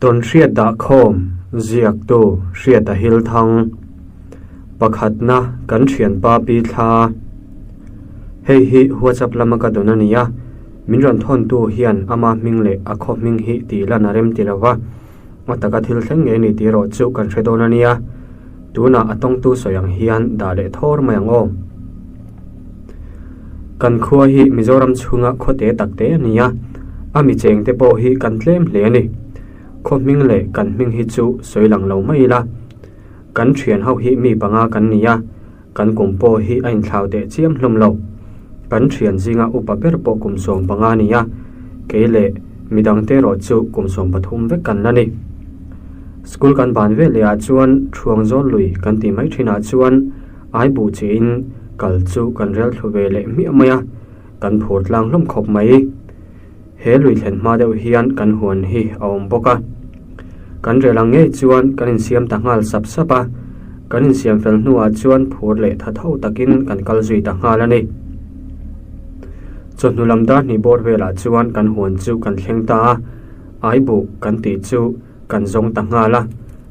Tawnhriat dahkhawm ziaktu Hriata Hilthang Pakhatna kan thianpa Pi Thla Hei hi WhatsApp lama ka dawn a ni a, min rawn thawntu hian ama hming leh a khaw hming hi tih lan a rem ti lo va, a taka thil thleng ngei ni tih erawh chu kan hre dawn a nia. Tunah a tawngtu sawi ang hian dah leh thawr mai ang aw. Kan khua hi Mizoram chhunga khaw te tak te a ni a, a mi cheng te pawh hi kan tlem hle a ni. Khaw hming leh kan hming hi chu sawi lang lo mai ila. Kan thian ho hi mi panga kan ni a, kan kum pawh hi a inthlau teh chiam hlawm lo. Kan thian zinga upa ber pawh kum 15 a ni a, kei leh midang te erawh chu kum 13 vek kan la ni. School kan ban ve leh ah chuan Thuang Zawl lui kan tih mai thinah chuan Ai buh chiin kal chu kan rel thlu ve leh hmiah mai a, kan phur tlang hlawm khawp mai. He lui thlen hma deuh hian kan huan hi a awm bawk a. Kan rel ang ngei chuan kan insiam ta nghal sap sap a, kan insiam fel hnuah chuan phur leh tha tho takin kan kal zui ta nghal a ni. Chawhnu lam dar hnih bawr velah chuan kan huan chu kan thleng ta a, ai buh kan tih chu Kan zawng ta nghal a,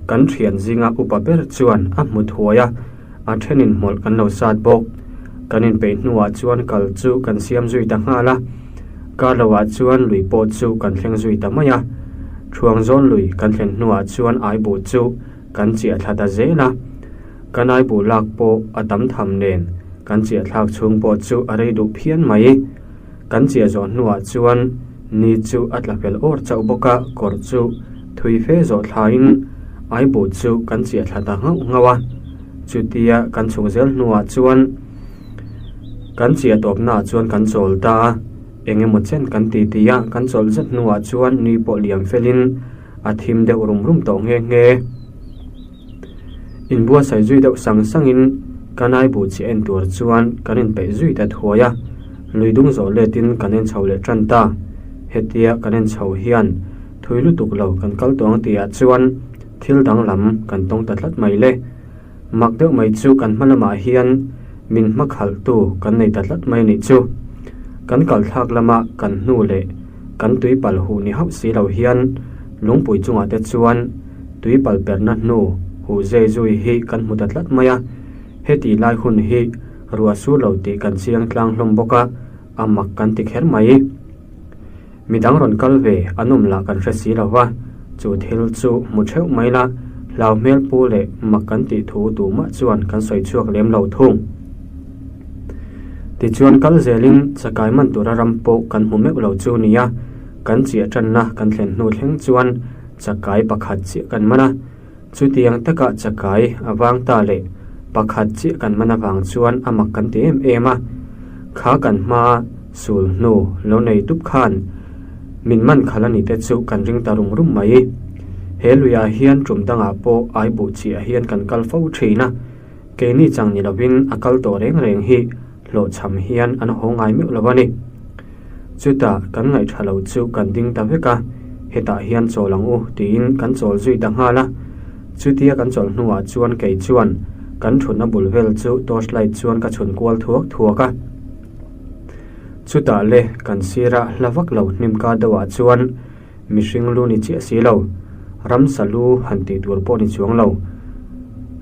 kan thian zinga upa ber chuan a hmu thuai a, a thenin hmawlh kan lo sat bawk. Kan inpeih hnuah chuan kal chu kan siam zui ta nghal a, kar loah chuan lui pawh chu kan thleng zui ta mai a. Thuangzawl lui kan thlen hnuah chuan aibuh chu kan chiah thla ta zel a, kan aibuh lak pawh a tam tham nen kan chiah thlak chhung pawh chu a rei duh phian mai. Kan chiah zawh hnuah chuan ni chu a tla fel awr chauh bawk a, kawr chu thui fe zawh thlaiin aibuh chu kan chiah thla ta nghauh nghauh a. Chutia kan chhuk zel hnuah chuan kan chiah tawpnaah chuan kan chawl ta a, eng emaw chen kan ti ti a, kan chawlh zet hnuah chuan ni pawh liam felin a thim deuh rum rum tawh nghe nghe. Inbuatsaih zui deuh sang sangin ka naibuh chi en tur chuan kan inpeih zui ta thuai a, lui dung zawh letin kan en chho leh tan ta. Hetia kan en chho hian thui lutuk lo kan kal tawng tihah chuan thil danglam kan tawng ta tlat mai le. Mak deuh mai chu kan hma lamah hian min hma khalhtu kan nei ta tlat mai a nih chu. Kan kal thlak lama kan hnu leh kan tui pal huh ni hauh si lo hian lungpui chungah te chuan Tui pal perna hnu huh zei zui hi kan hmu ta tlat mai a, heti lai hun hi ruah sur lo tih kan chiang tlang hlawm bawk a, a mak kan ti kher mai. Midang rawn kal ve an awm lah kan hre si lo va, chu thil chu hmu theuh mai la, hlau hmel pu leh mak kan tih thu tumah chuan kan sawi chhuak lem lo thung. Tichuan kal zelin chakai man tura ram pawh kan hmu meuh lo chu nia, kan chiah tanna kan thlen hnu thleng chuan Chakai pakhat chiah kan man a, chutiang takah chakai a vang ta leh pakhat chiah kan man avang chuan a mak kan ti em em a. Kha kan hma sul hnu lo nei tup khan min man khalh a ni te chu kan ring ta rum rum mai. He luiah hian tum dangah pawh ai buh chiah hian kan kal fo thin a, keini chang ni lovin a kal tawh reng reng hi hlawhchham hian an haw ngai meuh lo a ni. Chutah kan ngaihṭha lo chu kan ding ta vek a, hetah hian chawl ang u tiin kan chawl zui ta nghal a. Chutia kan chawlh hnuah chuan kei chuan kan ṭhutna bul vel chu torch light chuan ka chhun kual thuak thuak a. Chutah le kan sira hla vak lo hnim kar deuhah chuan mihring lu ni chiah si lo, ramsa lu han tih tur pawh ni chuang lo.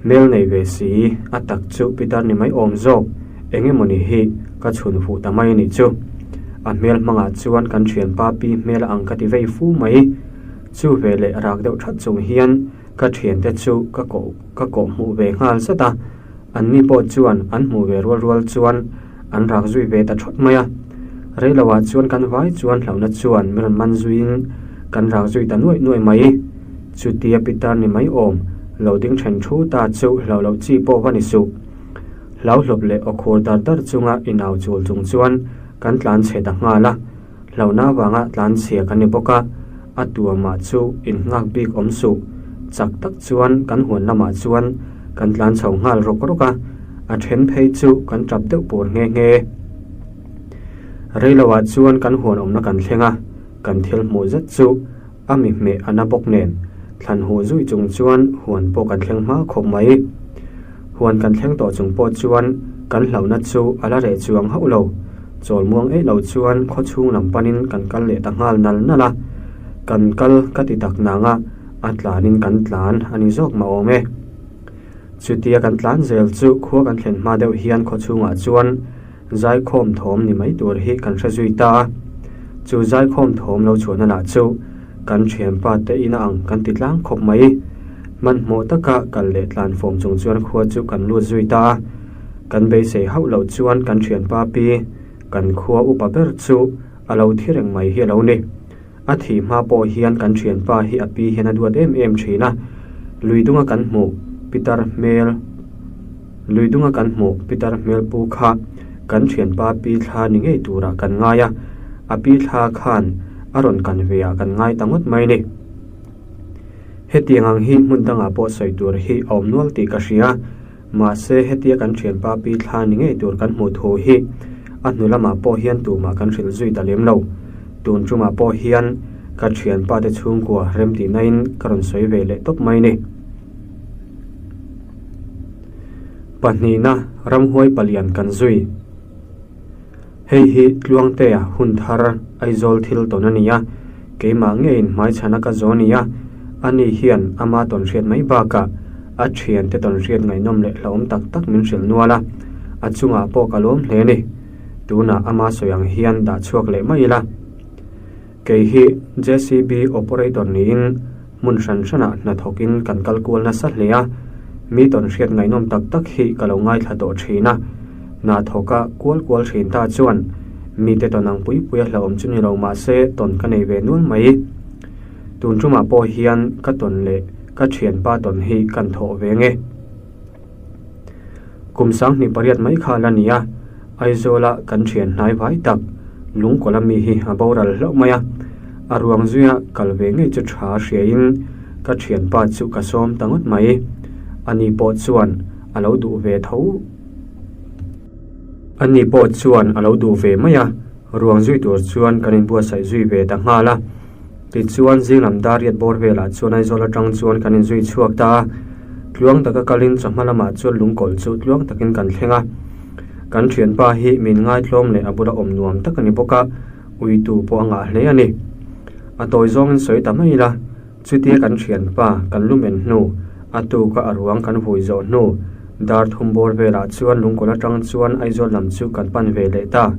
Hmel nei ve si, a tak chu pitar ni mai awm zawk, eng emaw ni hi ka chhun fuh ta mai a nih chu. A hmel hmangah chuan kan thianpa pi hmel a ang ka ti vei fu mai. Chu ve leh rak deuh that chung hian ka thiante chu ka koh ka koh hmuh ve nghal zat a, anni pawh chuan an hmuh ve rual rual chuan an rak zui ve ta thawt mai a. Reiloah chuan kan vai chuan hlauhna chuan min rawn man zuiin kan rak zui ta nuaih nuaih mai. Chutia pitar ni mai awm lo ding then thu ta chu hlauh loh chi pawh va ni suh. Hlauhlawp leh aw khur dar dar chunga inau chul chung chuan kan tlan chhe ta nghal a. Hlauhna avanga tlan chhia kan ni bawk a, a tuamah chu innghak bik awm suh. Chak tak chuan kan huan lamah chuan kan tlan chho nghal rawk rawk a, a then phei chu kan tap deuh pur nghe nghe. Reiloah chuan kan huan awmna kan thleng a, kan thil hmuh zet chu a mi hmeh a na bawk nen thlan huh zui chung chuan huan pawh kan thleng hma khawp mai. Huan kan thleng tawh chung pawh chuan kan hlauhna chu a la reh chuang hauh lo. Chawl muang eih lo chuan khaw chhung lam panin kan kal leh ta nghal nal nal a. Kan kal ka ti tak nang a. A tlanin kan tlan a ni zawk mah awm e. Chutia kan tlan zel chu khua kan thlen hma deuh hian khaw chhungah chuan zaikhawm thawm ni mai tur hi kan hre zui ta a. Chu zaikhawm thawm lo chhuahna lah chu kan thianpa te ina ang kan ti tlang khawp mai. Hmanhmawh taka kal leh tlan fawm chung chuan khua chu kan lut zui ta a. Kan beisei hauh loh chuan kan thianpa pi kan khua upa ber chu a lo thi reng mai hi a lo ni. A thih hma pawh hian kan thianpa hi a pi hian a duat em em thin a, lui dunga kan hmuh pitar hmel lui dunga kan hmuh pitar hmel pu kha kan thianpa pi thla ni ngei turah kan ngai a, a pi thla khan a rawn kan ve ah kan ngai ta ngawt mai ni. Hetiang ang hi hmun dangah pawh sawi tur hi a awm nual tih ka hria. Mahse, hetia kan thianpa pi thla ni ngei tur kan hmuh thu hi a hnu lamah pawh hian tumah kan hrilh zui ta lem lo. Tun tumah pawh hian ka thianpa te chhungkua remtihnain ka rawn sawi ve leh tawp mai ni. Pahnihna, Ramhuai palian kan zui. Hei hi Tluangtea hun thar Aizawl thil tawn a ni a, keimah ngeiin hmaichhana ka zaw ni a, ani hian ama tawn hriat mai bakah a thiante tawn hriat ngaihnawm leh hlauhawm tak tak min hrilh nual a, a chungah pawh ka lawm hle a ni. Tunah ama sawi ang hian dah chhuak leh mai ila. Kei hi JCB operator niin hmun hran hranah hna thawkin kan kal kual nasa hle a, mi tawn hriat ngaihnawm tak tak hi ka lo ngaithla tawh thin a. Hna thawka kual kual thin ta chuan mite tawn ang pui pui a hlauhawm chu ni lo mah se tawn ka nei ve nual mai. Tun tumah pawh hian ka tawn leh ka thianpa tawn hi kan thawh ve nge. Kum 28 mai kha la ni a, Aizawla kan thian hnai vai tak Lungkawla mi hi a boral hlauh mai a, a ruang zuia kal ve ngei chu tha hriain ka thianpa chu ka sawm ta ngawt mai. Ani pawh chuan a lo duh ve tho. Ani pawh chuan a lo duh ve mai a, ruang zui tur chuan kan inbuatsaih zui ve ta nghal a. Tichuan, zinglam dar riat bawr velah chuan Aizawl atang chuan kan inzui chhuak ta a. Tluang taka kalin chawhma lamah chuan lungkawlh chu tluang takin kan thleng a. Kan thianpa hi min ngaitlawm leh a bula awm nuam tak a ni bawk a, uitu pawh a ngah hle a ni. A tawi zawngin sawi ta mai ila. Chutia kan thianpa kan lu men hnu, a tuka a ruang kan vui zawh hnu, dar thum bawr velah chuan lungkawl atang chuan Aizawl lam chu kan pan ve leh ta.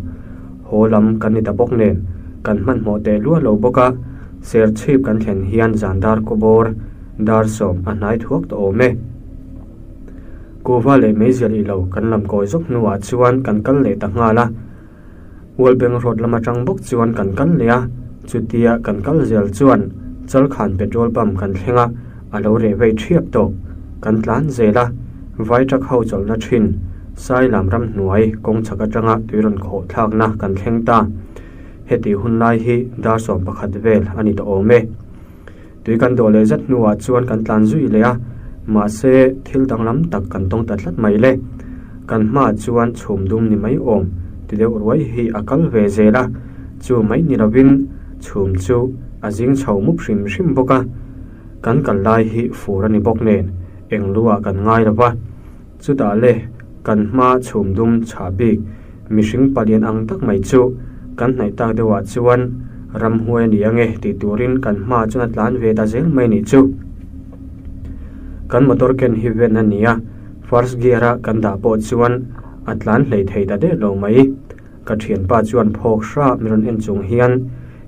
Haw lam kan ni ta bawk nen, kan hmanhmawh teh luah lo bawk a, Serchhip kan thlen hian zan dar kaw bawr, dar sawm a hnai thuak tawh awm e. Kuhva leh meizial ih lo kan lam kawi zawk hnuah chuan kan kal leh ta nghal a. Ualbeng road lam atang bawk chuan kan kal leh a, chutia kan kal zel chuan Chalkhan petrol pump kan thleng a, a lo reh vei thiap tawh. Kan tlan zel a, vai truck ho chawlhna thin Sailam ramhnuai kawng chhak atanga tui rawn khawh thlakna kan thleng ta. Heti hun lai hi dar 11 vel a ni tawh awm e. Tui kan dawh leh zet hnuah chuan kan tlan zui leh a, mahse thil danglam tak kan tawng ta tlat mai le. Kan hmaah chuan chhum dum ni mai awm ti deuh ruai hi a kal ve zel a, chu mai ni lovin chhum chu a zing chho mup hrim hrim bawk a. Kan kal lai hi fur a ni bawk nen eng luah kan ngai lo va. Chutah le, kan hma chhum dum chhah bik mihring palian ang tak mai chu kan hnaih tak deuhah chuan ramhuai a ni ange tih turin kan hma chuan a tlan ve ta zel mai nih chu. Kan motor ken hi ven a ni a, first gear a kan dah pawh chuan a tlan hlei thei ta der lo mai. Ka thianpa chuan phawk hra min rawn en chung hian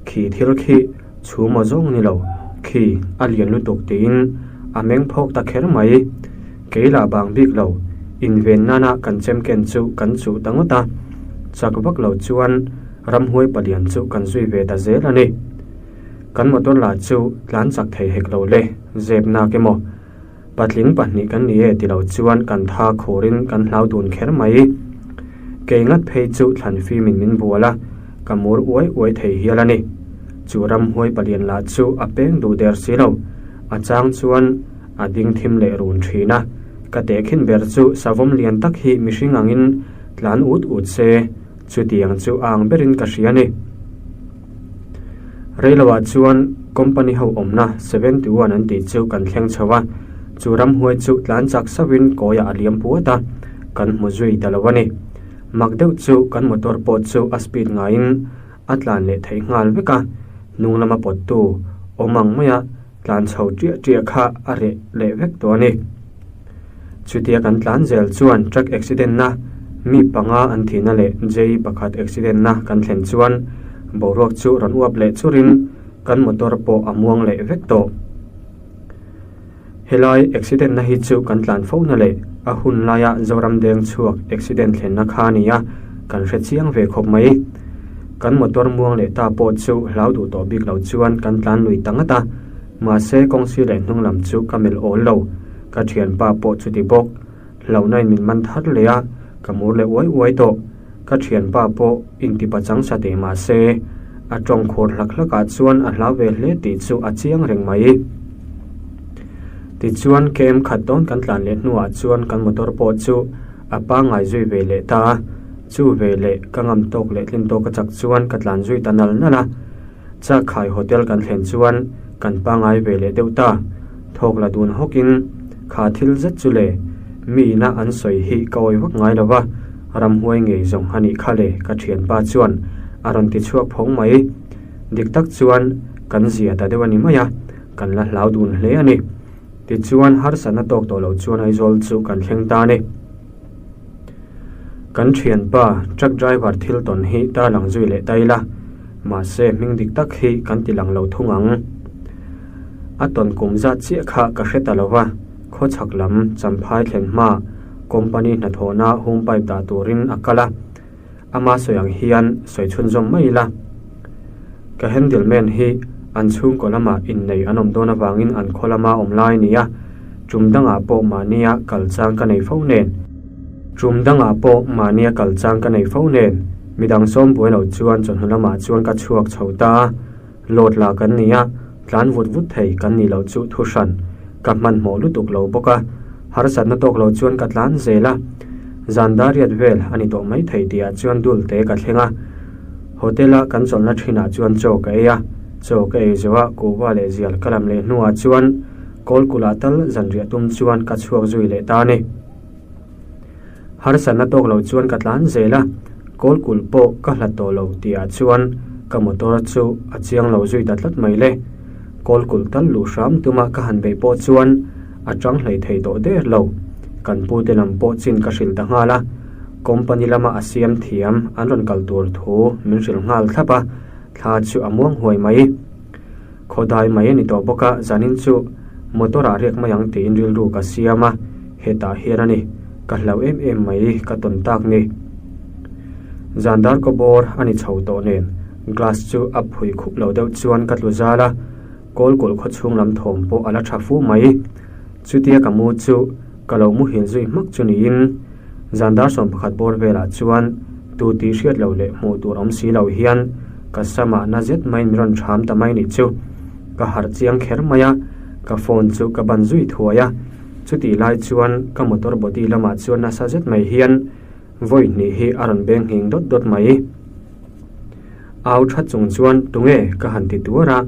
khi thil khi chhum aw zawng ni lo, khi a lian lutuk tiin a meng phawk ta kher mai. Kei lah bang bik lo, inven nana kan chem ken chu kan chuh ta ngawt a, chak vak lo chuan ramhuai palian chu kan zui ve ta zel a ni. Kan motor lah chu tlan chak thei hek lo le, zep nak emaw. Patling pahnih kan ni e ti lo chuan kan tha khurin kan hlau dun kher mai. Kei ngat phei chu thlan fimin min bual a, ka mur uai uai thei hial a ni. Chu ramhuai palian lah chu a peng duh der si lo, a chang chuan a ding thim leh run thin a. Ka tehkhin ber chu savawm lian tak hi mihring angin tlan ut ut se, chutiang chu a ang berin ka hria a ni. Reiloah chuan company ho awmna 71 an tih chu kan thleng chho a, chu ramhuai chu tlan chak sauhin kawiah a liam puat a, kan hmu zui ta lo a ni. Mak deuh chu kan motor pawh chu a speed ngaiin a tlan leh theih nghal vek a, hnung lama pawttu awm ang maia. tlan chho ṭiah ṭiah kha a reh leh vek tawh a ni. Chutia kan tlan zel chuan truck accident na mi panga an thihna leh J pakhat accident na kan thlen chuan boruak chu rawn uap leh churin kan motor pawh a muang leh vek tawh. Helai accident na hi chu kan tlan fo na leh a hun laia Zoram deng chhuak accident thlenna kha a ni a, kan hre chiang ve khawp mai. Kan motor muang leh ta pawh chu hlau duh tawh bik lo chuan kan tlan lui ta ngat a, mahse kawng sir leh hnung lam chu ka melh awl lo. Ka thianpa pawh chuti bawk. Hlauhna in min man thar leh a, ka mur leh uai uai tawh. Ka thianpa pawh intipa chang sa teh mahse, a tawng khur hlak hlak ah chuan a hlau ve hle tih chu a chiang reng mai. Tichuan KM khat dawn kan tlan leh hnuah chuan kan motor pawh chu a pangngai zui ve leh ta a, chu ve leh ka ngam tawk leh tlin tawk a chak chuan ka tlan zui ta nal nal a. Chakhai hotel kan thlen chuan kan pangngai ve leh deuh ta. Thawk la dun hawkin, Kha thil zet chu le, mi ina an sawi hi ka awi vak ngai lo va, ramhuai ngei zawng a nih kha le ka thianpa chuan a rawn ti chhuak phawng mai. Dik tak chuan kan zia ta deuh a ni mai a, kan la hlau dun hle a ni. Tichuan harsatna tawk tawh lo chuan Aizawl chu kan thleng ta a ni. Kan thianpa truck driver thil tawn hi tarlang zui leh ta ila, mahse hming dik tak hi kan ti lang lo thung ang. A tawn kum zat chiah kha ka hre ta lo va, khawchhak lam Champhai thlen hma company hnathawhna home pipe dah turin a kal a, Ama sawi ang hian sawi chhunzawm mai ila. Ka handle man hi an chhungkaw lamah innei an awm dawn avangin an khaw lama awm lai a ni a, tum dangah pawh mahnia kal chang ka nei fo nen. Tum dangah pawh mahnia kal chang ka nei fo nen, midang sawm buai lo chuan chawhnu lamah chuan ka chhuak chho ta a, load la kan ni a, tlan vut vut thei kan nih loh chu thu hran ka hmanhmawh lutuk lo bawk a, harsatna tawk lo chuan ka tlan zel a, zan dariat vel a ni tawh mai thei tihah chuan dul te ka thleng a, hotel a kan chawlhna thinah chuan chaw ka ei a, chaw ka ei zo a kuhva leh zial ka lam leh hnuah chuan kawlkulh tal zanriah tum chuan ka chhuak zui leh ta a ni. Harsatna tawk lo chuan ka tlan zel a, kawlkulh pawh ka hlat tawh lo tihah chuan ka motor chu a chiang lo zui ta tlat mai le. Kawlkulh tal luh hram tuma ka han beih pawh chuan a tang hlei thei tawh der lo. Kan pute lam pawh chin ka hrilh ta nghal a, company lama a siam thiam an rawn kal tur thu min hrilh nghal thlap a, thla chu a muang huai mai. Khawdai mai a ni tawh bawk a, zanin chu motor ah riak mai ang tiin rilru ka siam a, hetah hian a ni, ka hlau em em mai ka tawn tak ni. Zan dar kaw bawr a ni chho tawh nen glass chu a phui khup lo deuh chuan ka tlu zal a, kawlkulh khaw chhung lam thawm pawh a la tha fu mai. Chutia ka mu chu ka lo muhil zui hmak chu niin zan dar 11 bawr velah chuan tu tih hriat lo leh hmuh tur awm si lo hian ka samah na zet maiin min rawn ṭham ta mai nih chu. Ka harh chiang kher mai a, ka phone chu ka ban zui thuai a, chutih lai chuan ka motor body lamah chuan nasa zet mai hian vawi hnih hi a rawn beng nghing dawt dawt mai. Au that chung chuan tunge ka han ti tuar a,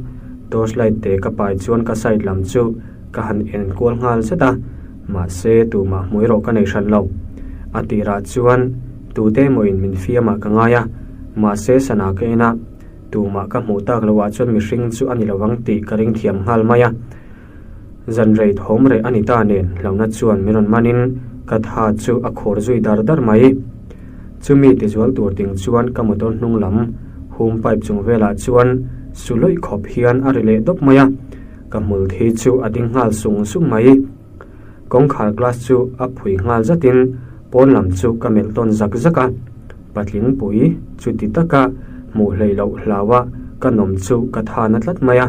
torch light te ka pai chuan ka side lam chu ka han en kual nghal zet a, mahse tumah hmu erawh ka nei hran lo. A tirah chuan tute emaw-in min fiamah ka ngai a, mahse sana ka en a, tumah ka hmuh tak loh ah chuan mihring chu a ni lo ang tih ka ring thiam nghal mai a. Zan rei thawm reh a ni ta nen hlauhna chuan min rawn manin ka tha chu a khur zui dar dar mai. Chumi tizual tur ting chuan ka motor hnung lam hum pipe chung velah chuan su lawih khawp hian a ri leh dawp mai a, ka hmul thi chu a ding nghal sung sung mai. Kawngkhar glass chu a phui nghal zatin pawn lam chu ka melh tawn zak zak a, patling pui chuti taka hmuh hlei loh hlau a ka nawm chu ka tha na tlat mai a,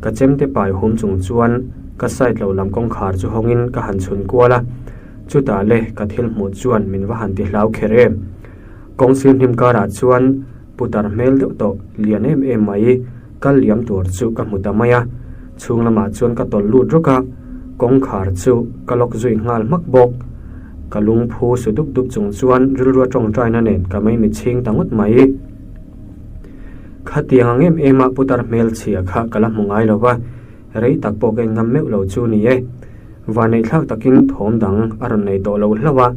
ka chemte pai hum chung chuan ka side lo lam kawngkhar chu hawngin ka han chhun kual a, chutah le ka thil hmuh chuan min va han ti hlau kher em. Kawng sir hnim karah chuan putar hmel deuh tawh lian em em mai kal liam tur chu ka hmu ta mai a, chhung lamah chuan ka tawlh lut rawk a, kawngkhar chu ka lock zui nghal hmak bawk. Ka lungphu su dup dup chung chuan rilrua tawngtaina nen ka maimi chhing ta ngawt mai. Khatiang ang em em a putar hmel chhia kha ka la hmu ngai lo va, rei tak pawh ka inngam meuh lo chu ni e. Vaneihthlak takin thawm dang a rawn nei tawh lo hlauh a,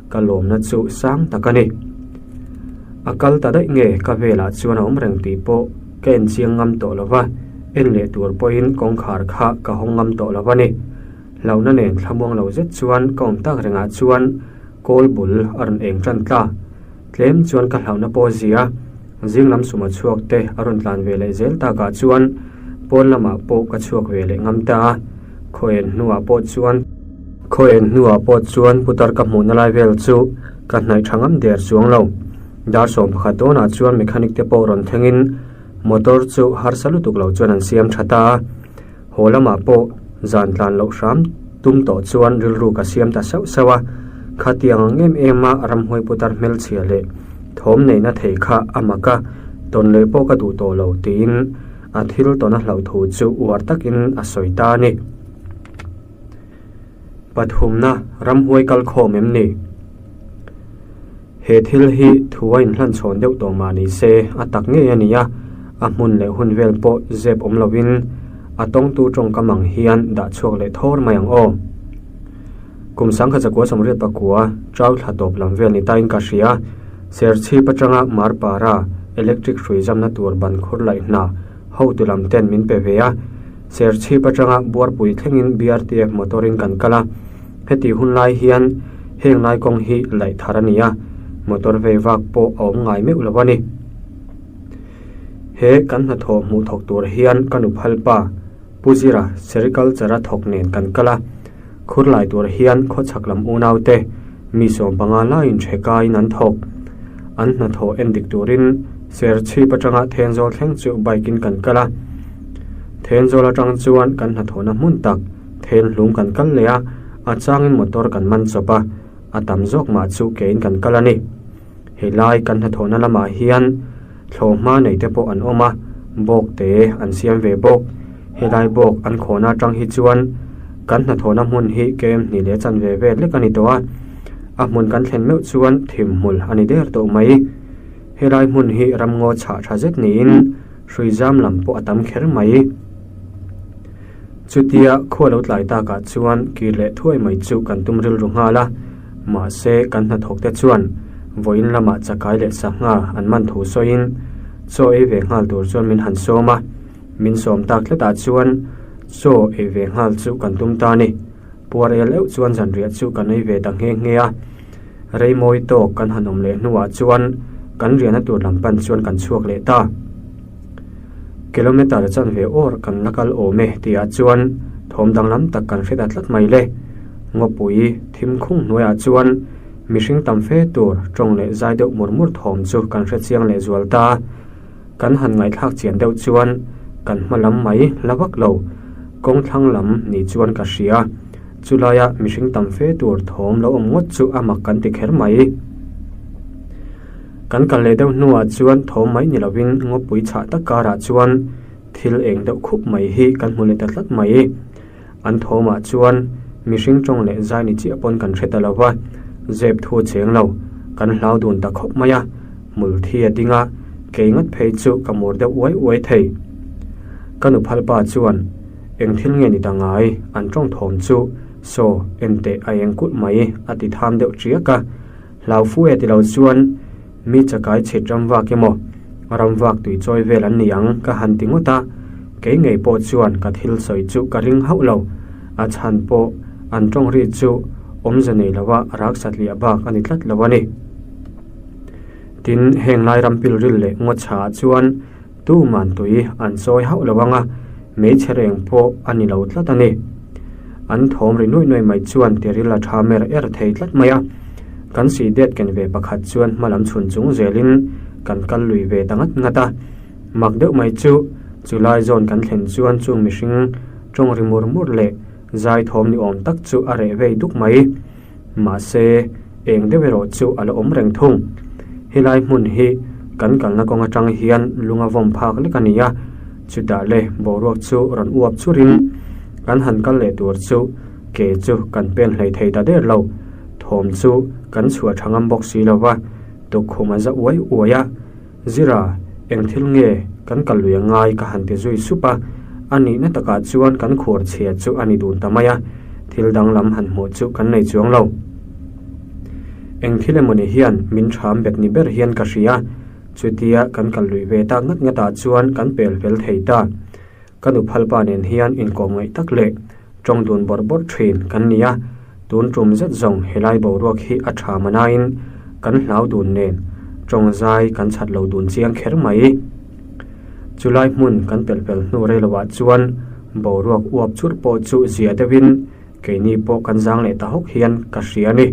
ka lawmna chu sang tak a ni. A kal ta daih nge ka velah chuan a awm reng tih pawh ka en chiang ngam tawh lo va. En leh tur pawhin kawngkhar kha ka hawng ngam tawh lo a ni. Hlauhna nen thlamuang lo zet chuan ka awm tak rengah chuan kawl bul a rawn eng tan tla. Tlem chuan ka hlauhna pawh zia zing lam suma chhuak te a rawn tlan ve leh zel takah chuan pawn lamah pawh ka chhuak ve leh ngam ta a. Khaw en hnuah pawh chuan Khaw en hnuah pawh chuan putar ka hmuhna lai vel chu ka hnaih tha ngam der chuang lo. Dar 11 dawnah chuan mechanic te pawh rawn thlengin motor chu harsa lutuk lo chuan an siam tha ta a. Haw lamah pawh zan tlan loh hram tum tawh chuan rilru ka siam ta sauh sauh a, khatiang ang em em a ramhuai putar hmelchhia leh thawm neihna thei kha a mak a, tawn leh pawh ka duh tawh lo tiin a thil tawn a hlauh thu chu uar takin a sawi ta a ni. Pathumna ramhuai kal khawm em ni? He thil hi thu a inhlan chhawn deuh tawh mah ni se, a tak ngei a ni a, a hmun leh hun vel pawh zep awm lovin a tawngtu tawngkam ang hian dah chhuak leh thawr mai ang aw. Kum sangkhat zakua sawmriat pakua chau thla tawp lam vel ni tain ka hria, Serchhip atanga Marpara electric hrui zamna tur ban khur laih hna hotu lam ten min pe ve a, Serchhip atanga Buarpui thlengin BRTF motor in kan kal a. Heti hun lai hian heng lai kawng hi laih thar a ni a, motor vei vak pawh a awm ngai meuh lo a ni. He kan hnathawh hmuh thawk tur hian ka nu phalpa Pu Zira Sericulture a thawk nen kan kal a, khur lai tur hian khawchhak lam unaute mi 15 laiin ṭhekaiin an thawk. An hnathawh en dik turin Serchhip atanga Thenzawl thleng chu bike in kan kal a, Thenzawl atang chuan kan hnathawhna hmun tak Thenhlum kan kal leh a, a changin motor kan man chawp a, a tam zawk mah chu kein kan kal a ni. Helai kan hnathawhna lamah hian thlawhhma nei te pawh an awm a, bawk te an siam ve bawk. Helai bawk an khawhna atang hi chuan kan hnathawhna hmun hi kem hnih leh chanve vel lek a ni tawh a, a hmun kan thlen meuh chuan thimhmul a ni der tawh mai. Helai hmun hi ramngaw chhah tha zet niin hrui zam lam pawh a tam kher mai. Chutia khua lo tlai takah chuan kir leh thuai mai chu kan tum rilru nghal a, mahse kan hnathawk te chuan vawiin lamah chakai leh sangha an man thu sawiin chaw ei ve nghal tur chuan min han sawm a, min sawm tak tlatah chuan chaw ei ve nghal chu kan tum ta a ni. Puar el euh chuan zanriah chu kan ei ve ta nghe nghe a, rei mawi tawk kan han awm leh hnuah chuan kan riahna tur lam pan chuan kan chhuak leh ta. Kilometer chanve awr kan la kal awm e tihah chuan thawm danglam tak kan hre ta tlat mai le. Ngawpui thim khung hnuaiah chuan mihring tam fe tur tawng leh zai deuh mur mur thawm chu kan hre chiang leh zual ta. Kan han ngaihthlak chian deuh chuan kan hma lam mai la vak lo. Kawng thlang lam ni chuan ka hria. Chulaia mihring tam fe tur thawm lo awm ngawt chu a mak kan ti kher mai. Kan kal leh deuh hnuah chuan thawm mai ni lovin ngawpui chhah tak karah chuan thil eng deuh khup mai hi kan hmu leh ta tlat mai. An thawmah chuan mihring tawng leh zai ni chiah pawn kan hre ta lo va, zep thu a cheng lo. Kan hlau dun ta khawp mai a, hmul thi a ding a, kei ngat phei chu ka mur deuh uai uai thei. Ka nu phalpa chuan eng thil nge ni ta ngai an tawng thawm chu saw enteh a eng kulh mai a ti tham deuh tiak a. Hlau fu e ti lo chuan mi chakai chhit ramvak emaw ramvak tui chawi vel an ni ang ka han ti ngawt a, kei ngei pawh chuan ka thil sawi chu ka ring hauh lo. A chhan pawh an tawng ri chu awmze nei lova rak satliah bak a ni tlat lo a ni. Tin, heng lai ram pilril leh ngaw chhaah chuan Tuman tui an chawi hauh lo ang a, hmeichhe reng pawh a ni lo tlat a ni. An thawm ri nuai nuai mai chuan tiril a tha mer er thei tlat mai a. Kan si det ken ve pakhat chuan hma lam chhun chung zelin kan kal lui ve ta ngat ngat a. Mak deuh mai chu, chulai zawn kan thlen chuan chung mihring tawng ri mur mur leh zai thawm ni awm tak chu a reh vei duk mai. Mahse, eng deuh erawh chu a la awm reng thung. Helai hmun hi kan kalna kawng atang hian lung a vawm phak lek a ni a, chutah le boruak chu rawn uap churin kan han kal leh tur chu ke chu kan pen hlei thei ta der lo. Thawm chu kan chhuah tha ngam bawk si lo va, tukkhum a za uai uai a. Zira, eng thil nge kan kal lui a ngai ka han ti zui sup a, a nihna takah chuan kan khuar chhia chu a ni dun ta mai a, thil danglam han hmuh chu kan nei chuang lo. Eng thil emawni hian min ṭham bet ni ber hian ka hria, chutia kan kal lui ve tak ngat ngatah chuan kan pel fel thei ta. Ka nu phalpa nen hian inkawm ngaih tak leh tawng dun bawrh bawrh thin kan ni a, tun tum zet zawng helai boruak hi a tha manain kan hlau dun nen tawng zai kan chhat lo dun chiang kher mai. Chulai hmun kan pelh fel hnu rei lovah chuan boruak uap churh pawh chu zia deuhin Keini pawh kan zang leh ta hawk hian ka hria a ni.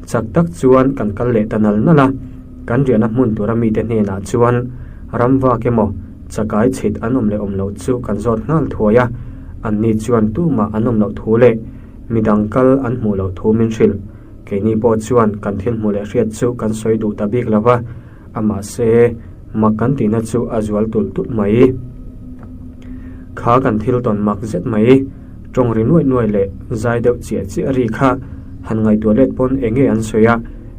Chak tak chuan kan kal leh ta nal nal a, kan riahna hmun tura mite hnenah chuan ram vak emaw chakai chhit an awm leh awm loh chu kan zawt nghal thuai a, anni chuan tumah an awm loh thu leh midang kal an hmuh loh thu min hrilh. Keini pawh chuan kan thil hmuh leh hriat chu kan sawi duh ta bik lo va, a mahse mak kan tihna chu a zual tulh tulh mai. Kha kan thil tawn mak zet mai, tawng ri nuaih nuaih leh zai deuh chiah chiah ri kha han ngaihtuah let pawn eng nge an sawi a,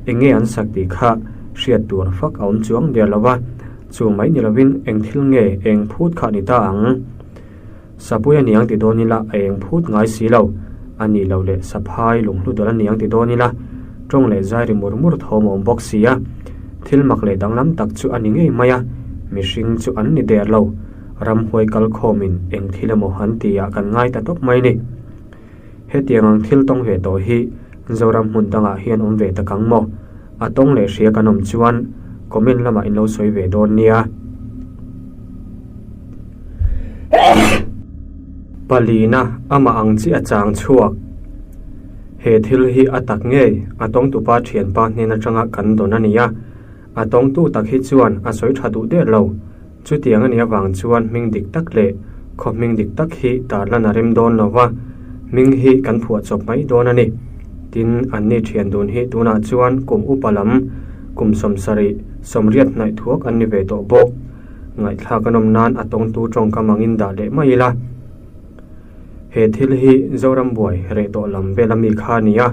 eng nge an sak tih kha hriat tur fak a awm chuang der lo va, chu mai ni lovin eng thil nge eng phut kha ni ta ang. Sapui a niang ti dawn ila a eng phut ngai si lo, a nih loh leh saphai lunghlu dawlh a niang ti dawn ila tawng leh zai ri mur mur thawm a awm bawk si a, thil mak leh danglam tak chu a ni ngei mai a, mihring chu an ni der lo, ramhuai kal khawmin eng thil emaw an ti ah kan ngai ta tawp mai ni. Hetiang ang thil tawng ve tawh hi Zoram hmun dangah hian awm ve tak ang maw? A tawng leh hria kan awm chuan comment lamah in lo sawi ve dawn nia. Palina amah ang chi a chang chhuak. He thil hi a tak ngei a tawngtupa thianpa hnen atanga kan dawn a ni a. A tawngtu tak hi chuan a sawi tha duh der lo. Chutiang a nih avang chuan hming dik tak leh khaw hming dik tak hi tarlan a rem dawn lo va, hming hi kan phuah chawp mai dawn a ni. Tin, anni thian dun hi tunah chuan kum upa lam, kum sawmsarih, sawmriat hnaih thuak an ni ve tawh bawk. Ngaihthlak a nawm nan a tawngtu tawngkam angin dah leh mai ila. He thil hi Zoram buai reh tawh lam vel ami kha a ni a,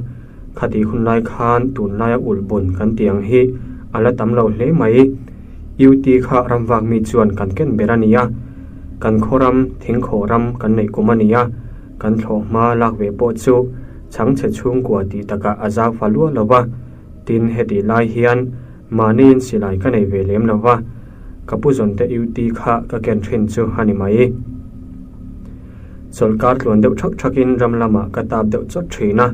khatih hun lai khan tunlaia ulh bun kan tih ang hi a la tam lo hle mai. UT kha ram vak mi chuan kan ken ber a ni a, kan khaw ram, thingkhawh ram kan neih kum a ni a, kan thlawh hma lak ve pawh chu chhangchhe chhungkua tih takah a zau fa luah lo va, tin hetih lai hian Mahniin silai ka nei ve lem lo va, ka pu zawnte UT kha ka ken thin chu a ni mai. Chawlhkar tluan deuh thak thakin ram lamah ka tap deuh chawt thin a,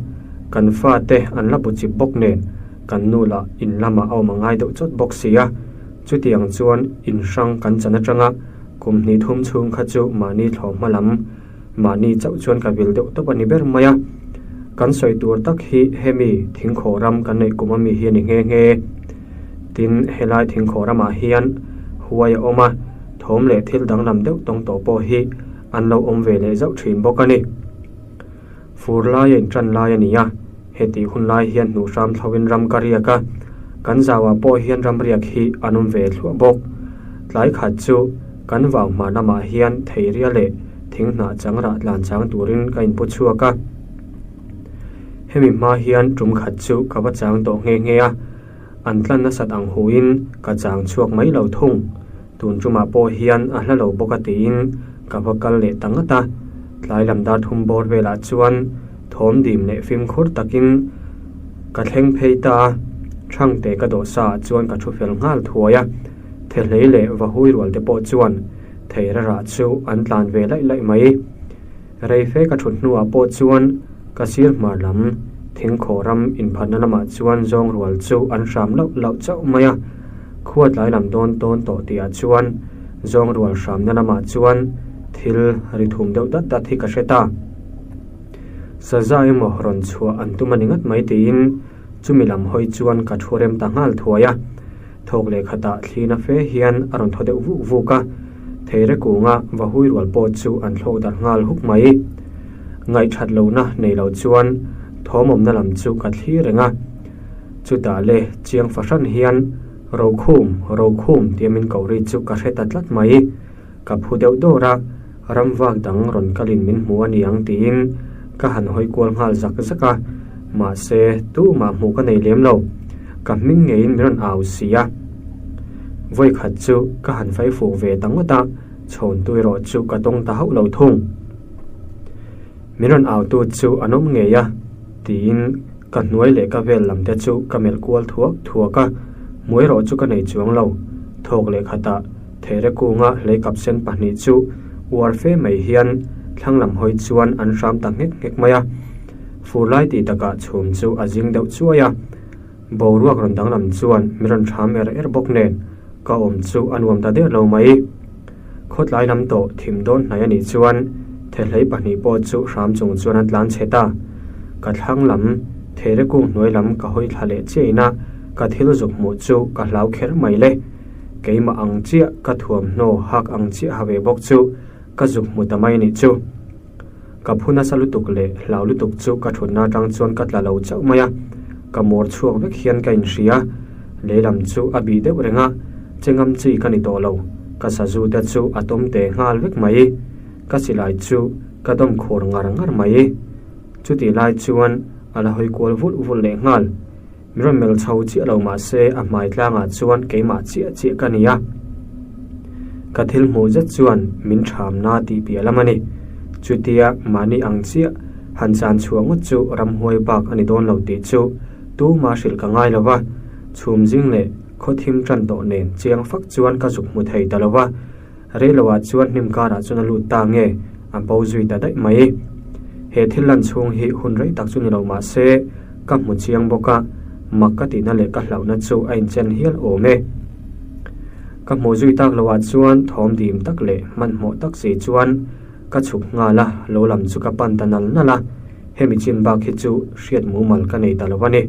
kan fate an la bu chip bawk nen kan nu lah in lamah a awm a ngai deuh chawt bawk si a, chutiang chuan in hrang kan chan atanga kum hnih thum chhung kha chu mahni thlawh hma lam Mahni chauh chuan ka vil deuh tawp a ni ber mai a, kan sawi tur tak hi hemi thingkhawh ram kan neih kum ami hi a ni nghe nghe. Tin, helai thingkhawh ramah hian huai a awm a, thawm leh thil danglam deuh tawng tawh pawh hi an lo awm ve leh zauh thin bawk a ni. Fur laia intan lai a ni a, hetih hun lai hian hnuhhram thloin ram ka riak a, kan zauah pawh hian ram riak hi an awm ve thluah bawk. Tlai khat chu kan vau hma lamah hian theiria leh thing hnah chang rah tlan chang turin ka inpu chhuak a. Hemi hma hian tum khat chu ka va chang tawh nghe nghe a, an tlan nasat ang huin ka chang chhuak mai lo thung. Tun tumah pawh hian a hla lo bawk a tiin ka va kal leh ta ngat a, tlai lam dar thum bawr velah chuan thawm dim leh fimkhur takin ka thleng phei ta a, Thangte ka dawh sa ah chuan ka thu fel nghal thuai a, Thehlei leh Vahui rual te pawh chuan theira rah chu an tlan ve laih laih mai. Rei fe ka thut hnuah pawh chuan ka sir hmar lam thingkhaw ram inphatna lamah chuan zawng rual chu an hram lauh lauh chauh mai a, khua tlai lam dawn tawn tawh tihah chuan zawng rual hramna lamah chuan thil ri thum deuh dat dat hi ka hre ta. Saza emaw rawn chhuah an tum a ni ngat mai tiin chumi lam hawi chuan ka thu rem ta nghal thuai a. Thawk leh khatah thlina fe hian a rawn thaw deuh vuk vuk a, theire kunga va hui rual pawh chu an thlawk darh nghal huk mai. Ngaihthat lohna nei lo chuan thawmawmna lam chu ka thlir reng a, chutah le chiang fahran hian Rokhum, Rokhum tia min koh ri chu ka hre ta tlat mai. Ka phu deuh dawr a, ram vak dang rawn kalin min hmu a ni ang tiin ka han hawi kual nghal zak zak a, mahse tumah hmuh ka nei lem lo, ka hming ngeiin min rawn au si a. Vawikhat chu ka han fai fuh ve ta ngawt a, chhawntu erawh chu ka tawng ta hauh lo thung. Min rawn autu chu an awm ngei a, tiin ka hnuai leh ka vel lam te chu ka melh kual thuak thuak a, hmuai erawh chu ka nei chuang lo. Thawk leh khatah theire kunga hlei kap sen pahnih chu Uar fe mai hian thlang lam hawi chuan an hram ta nghek nghek mai a. Fur lai tih takah chhum chu a zing deuh chuai a. Boruak rawn danglam chuan mi rawn hram er er bawk nen ka awm chu a nuam ta der lo mai. Khawtlai lam tawh thim dawn hnai a nih chuan thehlei pahnih pawh chu hram chung chuan an tlan chhe ta. Ka thlang lam theire kung hnuai lam ka hawi thla leh chiah ina ka thil zuk hmuh chu ka hlau kher mai le. Keimah ang chiah ka thuamhnaw hak ang chiah ha ve bawk chu ka zuk hmu ta mai nih chu. Ka phu nasa lutuk leh hlau lutuk chu ka thutna atang chuan ka tla lo chauh mai a, ka mawr chhuak vek hian ka inhria. Lei lam chu a bih deuh reng a, che ngam chi ka ni tawh lo, ka sazu te chu a tawm te nghal vek mai. Ka silai chu ka dawm khur ngar ngar mai. Chutih lai chuan a la hawi kual vulh vulh leh nghal. Mi rawn melh chho chiah lo mah se a hmai tlangah chuan keimah chiah chiah ka ni a. Ka thil hmuh zet chuan min thamna tih piah lam a ni. Chutia mahni ang chiah han chan chhuah ngawt chu ramhuai bak a ni dawn lo tih chu tuma hrilh ka ngai lo va, chhum zing leh khaw thim tan tawh nen chiang fak chuan ka zuk hmu thei ta lo va. Reiloah chuan hnim karah chuan a lut ta nge a bo zui ta daih mai. He thil lan chhung hi hun rei tak chu ni lo mah se ka hmu chiang bawk a, mak ka tihna leh ka hlauhna chu a inchen hial awm e. Ka hmuh zui tak loah chuan thawm dim tak leh hmanhmawh tak si chuan ka chhuk nghal a, lo lam chu ka pan ta nal nal a, hemi chin bak hi chu hriat mumal ka nei ta lo a ni.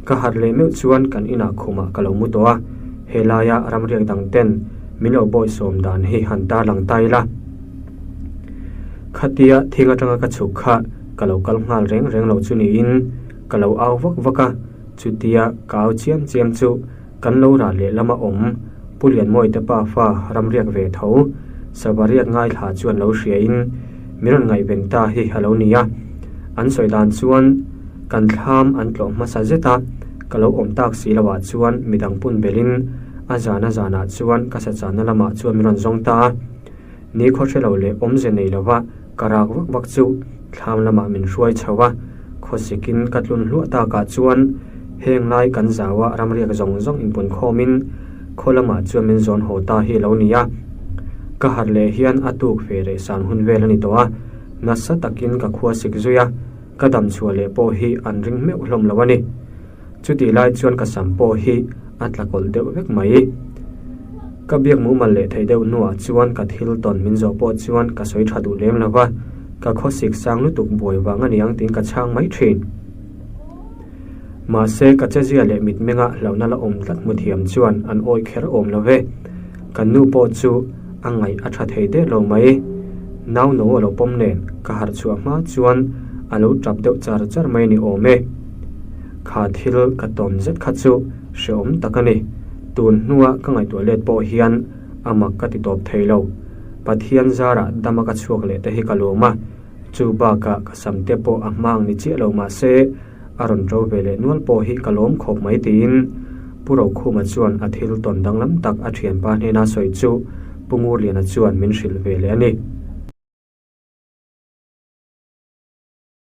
Ka harh leh meuh chuan kan inah khumah ka lo mu tawh a, helaia ramriak dang ten min lo bawisawm dan hi han tarlang ta ila. Khatia thing atanga ka chhuk kha ka lo kal nghal reng reng lo chu niin ka lo au vak vak a, chutia ka au chiam chiam chu kan lo rah leh lama awm Pu Lianmawite pa fa ramriak ve tho sava riak ngaithla chuan lo hriain min rawn ngaihven ta hi a lo ni a. An sawi dan chuan kan thlam an tlawh hmasa zet a, ka lo awm tak si loah chuan midang pun belin a zana zanah chuan ka sachanna lamah chuan min rawn zawng ta a. Ni khaw hre lo leh awmze nei lova ka rak vak vak chu thlam lamah min hruai chho a, khawsikin ka tlun hluah takah chuan heng lai kan zau a ramriak zawng zawng inpun khawmin khaw lamah chuan min zawn haw ta hi a lo ni a. Ka harh leh hian a tuk ve reh san hun vel a ni tawh a, nasa takin ka khua sik zui a, ka dam chhuah leh pawh hi an ring meuh hlawm lo a ni. Chutih lai chuan ka sam pawh hi a tla kawlh deuh vek mai. Ka biak mumal leh theih deuh hnuah chuan ka thil tawn min zawh pawh chuan ka sawi tha duh lem lo va, ka khawsik sang lutuk buai vang a niang tiin ka chhang mai thin. Mahse, ka chezia leh mitmenga hlauhna la awm tlat hmu thiam chuan an awih kher awm lo ve. Kan nu pawh chu a ngaih a tha thei der lo mai. Nau no a lo pawm nen ka harh chhuah hma chuan a lo tap deuh char char mai ni awm e. Kha thil ka tawn zet kha chu hrehawm tak a ni. Tun hnua ka ngaihtuah let pawh hian a mak ka ti tawp thei lo. Pathian zarah dama ka chhuak leh te hi ka lawm a, chu bakah ka sam te pawh a hmang ni chiah lo mah se a rawn ṭo ve leh nual pawh hi ka lawm khawp mai tiin Pu Rokhuma chuan a thil tawn danglam tak a ṭhianpa hnena sawi chu Pu Ngurliana chuan min hrilh ve leh a ni.